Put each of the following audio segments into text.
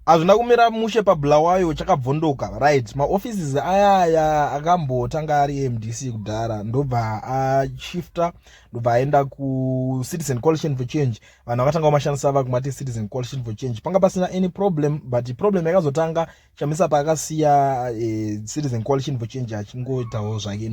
Hazvina kumira mushe paBulawayo, chakabvondoka, right? Maoffices ayaya akambotanga ari MDC kudhara, ndobva ashifta, ndobva aenda kuCitizen Coalition for Change. Vanhu vakatanga kumashandisa vakumati Citizen Coalition for Change. Panga pasina any problem, but problem yakazotanga Chamisa paakasiya Citizen Coalition for Change achingoitawo zvake.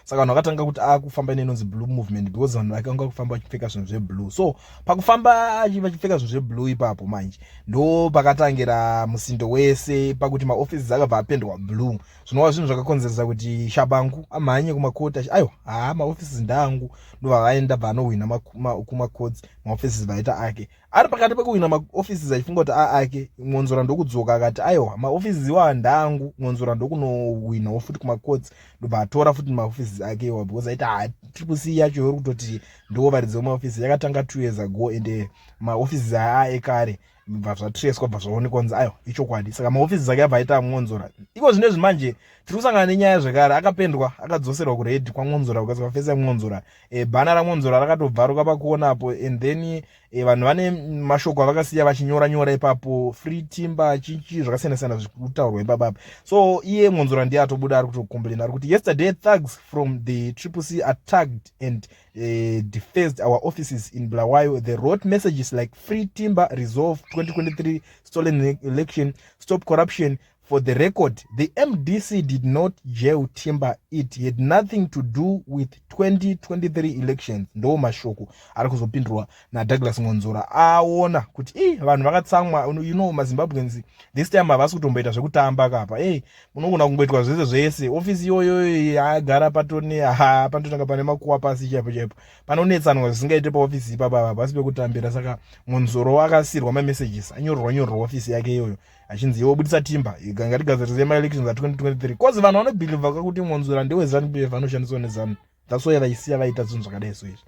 Saka vanhu vakatanga kuti akufamba neinonzi blue movement, because vanhu vakanga kufamba vachipfeka zvinhu zveblue. So pakufamba vachipfeka zvinhu zveblue ipapo manje ndo pakatangira musindo wese, pakuti maoffices akabva apendwa blue, zvinova zvinhu zvakakonzeresa kuti Tshabangu amhanye kumakoti achi, "Aiwa, haa, maoffices ndeangu." Ndobva vaenda, bva anohwina kumacourts, maoffices vaita ake. Ari pakati pekuhwina maoffices achifunga kuti aake, Mwonzora ndokudzoka akati, "Aiwa, maoffices iwawa ndeangu." Mwonzora ndokunohwinawo futi kumacourts, ndobva atora futi maoffices ake iwa, because aiti, "Ha, Triple C yacho iri kutoti ndo varidzi vemaofisi, yakatanga 2 years ago, ende maoffices aya ekare." Bva zvatracewa, bva zvaonekwa kunzi aiwa, ichokwadi. Saka maoffices ake abva aita Mwonzora. Iko zvinezvi manje tiri kusangana nenyaya zvekare, akapendwa, akadzoserwa kured kwaMwonzora, kukaiswa face yaMwonzora. Banner raMwonzora rakatobvaruka pakuonapo. And then vanhu vane mashoko avakasiya vachinyora nyora ipapo, "Free Timba", chichi zvakasiyana siyana zviri ipapapa. So iye Mwonzora ndiye atobuda ari kutocomplaina, ari kuti, "Yesterday thugs from the Triple C attacked and defaced our offices in Bulawayo. They wrote messages like 'Free Timber', 'Resolve 2023 stolen election', 'Stop corruption'. For the record, the MDC did not jail Timber. It had nothing to do with 2023 elections." Ndo mashoko ari kuzopindurwa naDouglas Mwonzora aona kuti i vanhu vakatsamwa. MaZimbabweans this time havasi kutomboita zvekutamba kapa. Ei, munogona kungoitwa zvese zvese. Ofisi iyoyo yagara patone, ha, panotanga pane makuwa pasi chaipo chaipo, panonetsanwa zvisingaite paofisi ipapa, pasi pekutambira. Saka Mwonzoro akasirwa mamessages, anyorerwa nyorerwa ofisi yake iyoyo, achinzi, "Iwe, budisa Timba, ngatigadzirise maelections a2023," 'cause vanhu vanobelieva kakuti Mwonzora ndeweZANU PF, anoshandiswa neZANU. That's why vaisiya vaita zvinhu zvakadai so izvi.